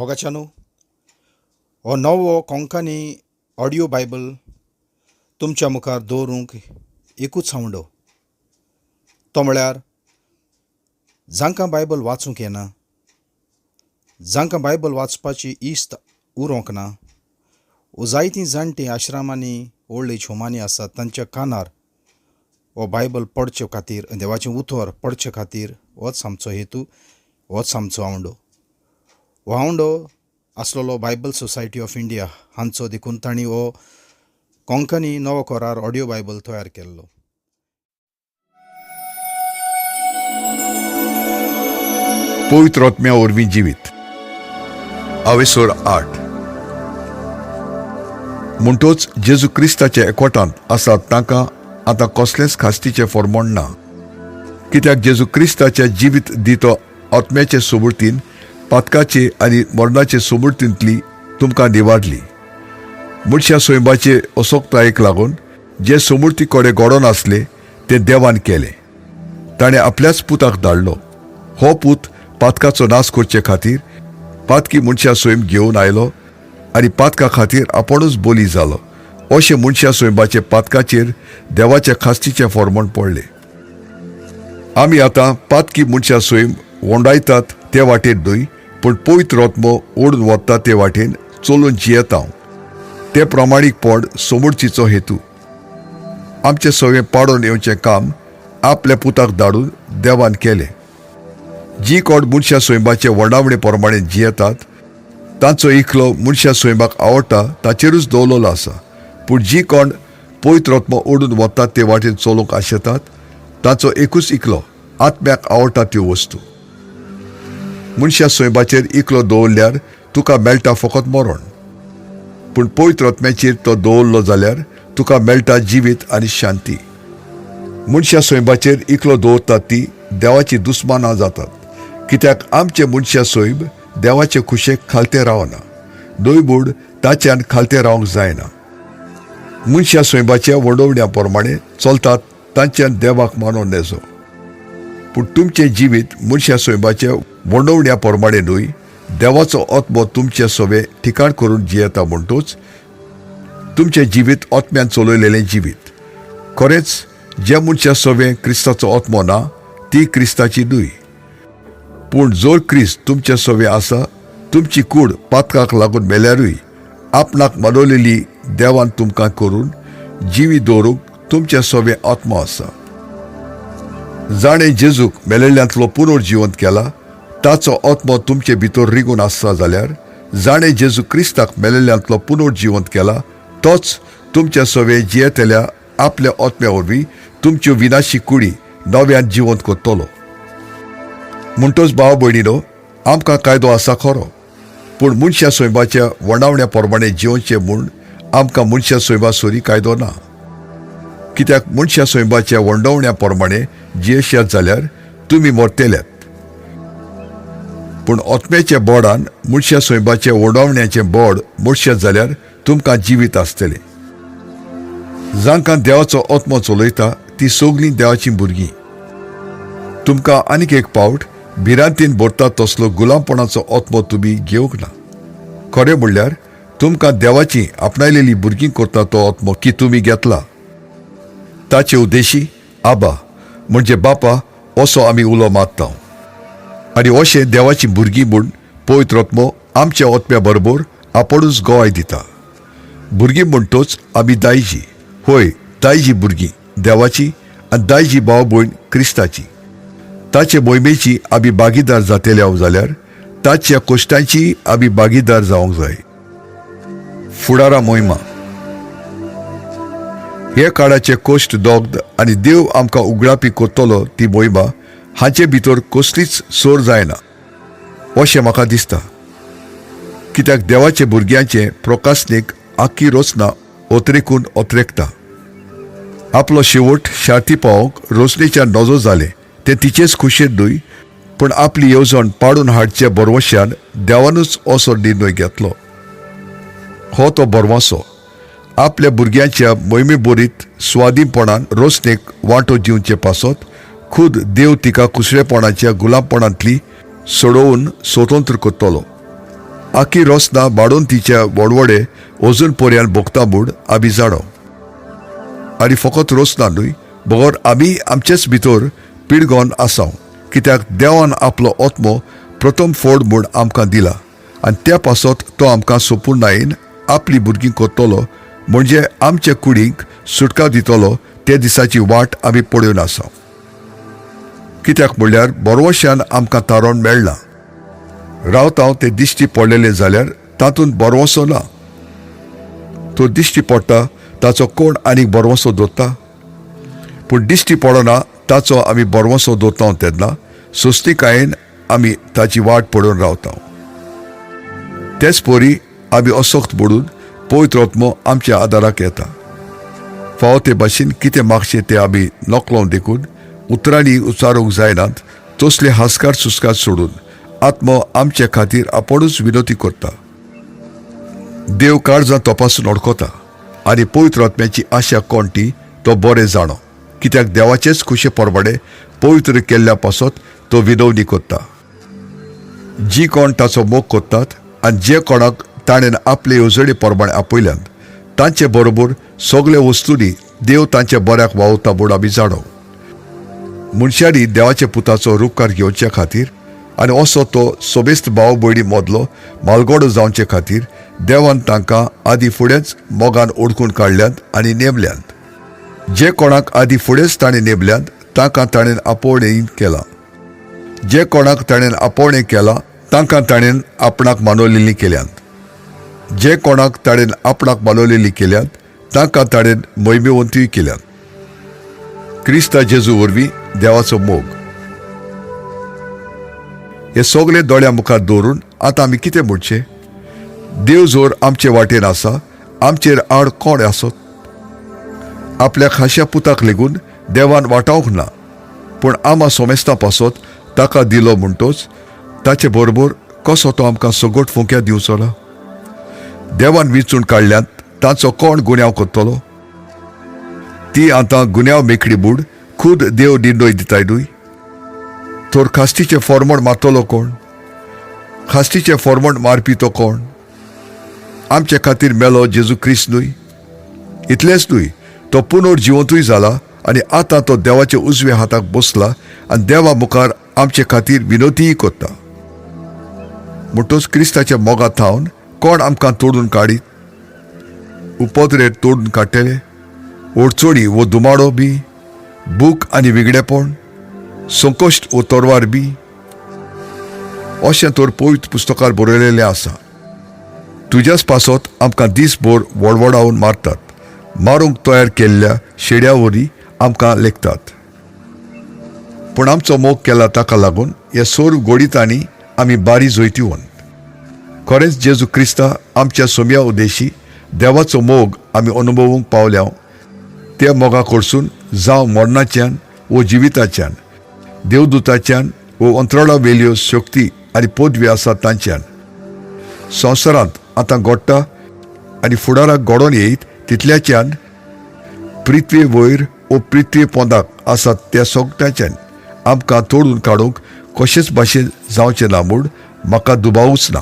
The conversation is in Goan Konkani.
मोगाच्यानो, हो नवो कोंकणी ऑडियो बायबल तुमच्या मुखार दवरूंक एकूच आवंडो, तो म्हळ्यार जांकां बायबल वाचूंक येना, जांकां बायबल वाचपाची इस्त उरोंक ना वो जायतीं जाणटीं आश्रमांनी, ओल्ड एज होमांनी आसात, तांच्या कानार हो बायबल पडचे खातीर, देवाचें उतर पडचे खातीर होच आमचो हेतू, होच आमचो आवंडो. हो आवंडो आसलेलो बायबल सोसायटी ऑफ इंडिया हांचो, देखून तांणी हो कोंकणी नवो करार ऑडियो बायबल तयार केल्लो. पवित्र आत्म्या वरवीं जिवीत. आवेसोर 8. म्हणटोच जेजू क्रिस्ताच्या एकवटांत आसात तांकां आतां कसलेंच खास्तीचें फॉर्मोण ना, कित्याक जेजू क्रिस्ताच्या जिवीत दितो आत्म्याचे सोबुर्तीन पातकाचे आनी मरणाचे सोबुर्तींतली तुमकां निवारली. मनशा स्वयंबाचे असोक्तायेक लागून जे सोमुर्ती कडेन घडोवन आसले ते देवान केलें. ताणें आपल्याच पुताक धाडलो. हो पूत पातकाचो नाश करचे खातीर पातकी मनशा स्वयं घेवन आयलो आनी पातका खातीर आपणूच बोली जालो. अशें मनशा स्वयंबाचे पातकाचेर देवाच्या खास्तीचें फॉर्मण पडलें. आमी आतां पातकी मनशा स्वयं वोंडायतात ते वाटेन न्हय, पूण पवित्र आत्मो ओडून वता ते वाटेन चलून जियेता. ते प्रमाणीकपण समोरचीचो हेतू. आमचें सगळें पाडोवन येवचें काम आपल्या पुताक धाडून देवान केलें. जी कोण मनशा स्वयंबाचे वर्णावणे प्रमाणे जियेतात तांचो इकलो मनशा स्वयंबाक आवडटा ताचेरूच दवरलेलो आसा. पूण जी कोण पवित्र आत्मो ओडून वतात ते वाटेन चलूंक आशेतात तांचो एकूच इकलो आत्म्याक आवडटा त्यो वस्तू. मनशा स्वयंबाचेर इकलो दवरल्यार तुका मेळटा फकत मरण, पूण पवित्र आत्म्याचेर तो दवरलो जाल्यार तुका मेळटा जिवीत आनी शांती. मनशा स्वयंबाचेर इकलो दवरतात ती देवाची दुस्मानां जातात, कित्याक आमचे मनशा स्वयं देवाचे खुशेक खालते रावना, दोयबूड ताच्यान खालते रावंक जायना. मनशा स्वयंबाच्या वडोवण्या प्रमाणे चलतात तांच्यान देवाक मानून नेजो. पूण तुमचें जिवीत मनशा स्वयंबाच्या वडोवण्या प्रमाणे न्हय, देवाचो आत्मो तुमचे सवे ठिकाण करून जियेता. म्हणटूच तुमचें जिवीत आत्म्यान चलयलेलें जिवीत. खरेंच जे मनशा सवे क्रिस्ताचो आत्मो ना ती क्रिस्ताची न्हय. पूण जर क्रिस्त तुमचे सवे आसा, तुमची कूड पातकाक लागून मेल्यारूय आपणाक मानवलेली देवान तुमकां करून जिवी दवरूंक तुमचे सवे आत्मो आसा. जाणें जेजूक मेलेल्यांतलो पुनर्जिवंत केला ताचो आत्मो तुमचे भितर रिगून आसता जाल्यार जाणें जेजू क्रिस्ताक मेलेल्यांतलो पुनर्जिवंत केला तोच तुमच्या सवे जियेतल्या आपल्या आत्म्या वरवीं तुमच्यो विनाशी कुडी नव्यान जिवंत करतलो. म्हणटोच भाव भयणीनो, आमकां कायदो आसा खरो, पूण मनशा स्वयंबाच्या वणावण्या प्रमाणे जिवचे म्हूण आमकां मनशा स्वयंबा सरी कायदो ना. कित्याक मनशा स्वयंबाच्या वंडवण्या प्रमाणे जियेशात जाल्यार तुमी मरतेल्यात, पूण आत्म्याच्या बोडान मनशा स्वयंबाच्या वडवण्याचें बोड मोडशात जाल्यार तुमकां जिवीत आसतलें. जांकां देवाचो आत्मो चलयता ती सगलीं देवाचीं भुरगीं. तुमकां आनीक एक पावट भिरांतीन भरता तसलो गुलामपणाचो आत्मो तुमी घेवंक ना. खरें म्हणल्यार तुमकां देवाची आपणायलेली भुरगीं करता तो आत्मो की तुमी घेतला. ताचे उद्देशी आबा म्हणजे बापा असो आमी उलो मारता. आनी अशें देवाची भुरगीं म्हूण पवित्र आत्मो आमच्या आत्म्या बरोबर आपणूच गोवाय दिता. भुरगीं म्हणटोच आमी दायजी, होय दायजी भुरगीं देवाची आनी दायजी भाव भयण क्रिस्ताची. ताचे मोहिमेची आमी भागीदार जातले जाल्यार ताच्या कश्टांची आमी भागीदार जावंक जाय. फुडारा मोहिमा. हे काळाचे कश्ट दोग्ध आनी देव आमकां उगडापी करतलो ती मोहिमा हांचे भितर कसलीच सोर जायना अशें म्हाका दिसता. कित्याक देवाचे भुरग्यांचे प्रकाशनीक आख्खी रचना ओतरेकून ओतरेकता. आपलो शेवट शार्ती पावोवंक रोसणेच्या नजो जालें तें तिचेच खुशेन न्हय, पूण आपली येवजण पाडून हाडचे बरवश्यान देवानूच असो निर्णय घेतलो. हो तो बरवासो आपल्या भुरग्यांच्या मोहिमे बोरीत स्वादीनपणान रोसणेक वांटो दिवचे पासत खुद देव तिका कुसळेपणाच्या गुलामपणांतली सोडोवन स्वतंत्र करतलो. आखी रोसना बाडोंतीच्या वडवडे अजून पर्यान भोगता म्हूण आमी जाणो. आनी फकत रोसना न्हय, बगर आमी आमचेच भितर पिडगोन आसाव, कित्याक देवान आपलो आत्मो प्रथम फोड म्हूण आमकां दिला आनी त्या पासत तो आमकां सोपूर्णायेन आपली भुरगीं करतलो, म्हणजे आमचे कुडींक सुटका दितलो. ते दिसाची वाट आमी पळोवन आसा. कित्याक म्हणल्यार बरवश्यान आमकां तारोण मेळ्ळां. रावता ते दिश्टी पडलेले जाल्यार तातूंत बरवसो ना. तो दिश्टी पडटा ताचो कोण आनीक बरवसो दवरता? पूण दिश्टी पडना ताचो आमी बरवसो दवरता तेन्ना सोस्तिकायेन आमी ताची वाट पळोवन रावता. तेच परी आमी असक्त पडून पवित्र आत्मो आमच्या आदाराक येता. फावो ते भाशेन कितें मागचें तें आमी नकळो, देखून उतरांनी उच्चारूंक जायनात तसले हास्कार सुस्कार सोडून आत्मो आमचे खातीर आपुणूच विनोती करता. देव काळजां तपासून वळखता आनी पवित्र आत्म्याची आशा कोण ती तो बरें जाणो, कित्याक देवाचेच खुशे परबडे पवित्र केल्ल्या पासत तो विनवणी करता. जी कोण ताचो मोग करतात आनी जे कोणाक ताणें आपले येवजणे प्रमाणे आपयल्यात, तांचे बरोबर सगळे वस्तूंनी देव तांच्या बऱ्याक वावुरता म्हूण आमी जाणो. मनशांनी देवाच्या पुताचो रुपकार घेवचे खातीर आनी असो तो सोबेस्त भाव भयणी मदलो मालगोडो जावचे खातीर देवान तांकां आदी फुडेंच मोगान ओडकून काडल्यात आनी नेमल्यात. जे कोणाक आदी फुडेंच ताणें नेमल्यात, तांकां ताणें आपोवणें केलां. जे कोणाक ताणें आपोवणें केलां, तांकां ताणें आपणाक मानवलेलीं केल्यांत. जे कोणाक ताणें आपणाक मानवलेलीं केल्यात, तांकां ताणें मोहिमेवंतूय केल्यात. क्रिस्ता जेजू वरवीं देवाचो मोग. हे सगळे दोळ्या मुखार दवरून आतां आमी कितें म्हणचें? देव जर आमचे वाटेन आसा, आमचेर आड कोण आसत? आपल्या खाश्या पुताक लेगून देवान वाटावंक ना, पूण आमा सोमेस्ता पासत ताका दिलो म्हणटोच ताचे बरोबर कसो तो आमकां सगट फुंक्या दिवचो ना? देवान विचून काडल्यात ताचो कोण गुन्यांव करतलो? ती आतां गुन्यांव मेकळी बूड खूद देव निर्णय दिताय न्हय? तर खास्तीचें फॉर्मण मारतलो कोण? खास्तीचें फॉर्मण मारपी तो कोण? आमचे खातीर मेलो जेजू क्रिस्त न्हय? इतलेंच न्हय, तो पुनर्जिवंतूय जाला आनी आतां तो देवाच्या उजव्या हाताक बसला आनी देवा मुखार आमचे खातीर विनोतीय करता. म्हणटोच क्रिस्ताच्या मोगा थावन कोण आमकां तोडून काडीत? उपद्रे तोडून काडटले, ओडचोणी वो दुमाडो बी, भूक आनी विगडेपण, संकश्ट वो तरवार बी? अशें तर पवित्र पुस्तकार बरयलेलें आसा, तुज्याच पासत आमकां दीसभर वडवडावन मारतात, मारूंक तयार केल्ल्या शेड्या वरी आमकां लेखतात. पूण आमचो मोग केला ताका लागून ह्या सोर गोडितांनी आमी बारी जैतिवंत. खरेंच जेजू क्रिस्ता आमच्या सोम्या उद्देशी देवाचो मोग आमी अनुभवूंक पावल्या. त्या मोगा कडसून जावं मरणाच्यान वो जिविताच्यान, देवदूताच्यान वो अंतराळा वेल्यो शक्ती आनी पदवी आसा तांच्यान, संवसारांत आतां घडटा आनी फुडाराक घडोवन येयत तितल्याच्यान, पृथ्वे वयर वो पृथ्वे पोंदाक आसात त्या सगळ्याच्यान आमकां तोडून काडूंक कशेंच भाशेन जावचें ना म्हूण म्हाका दुबावूच ना.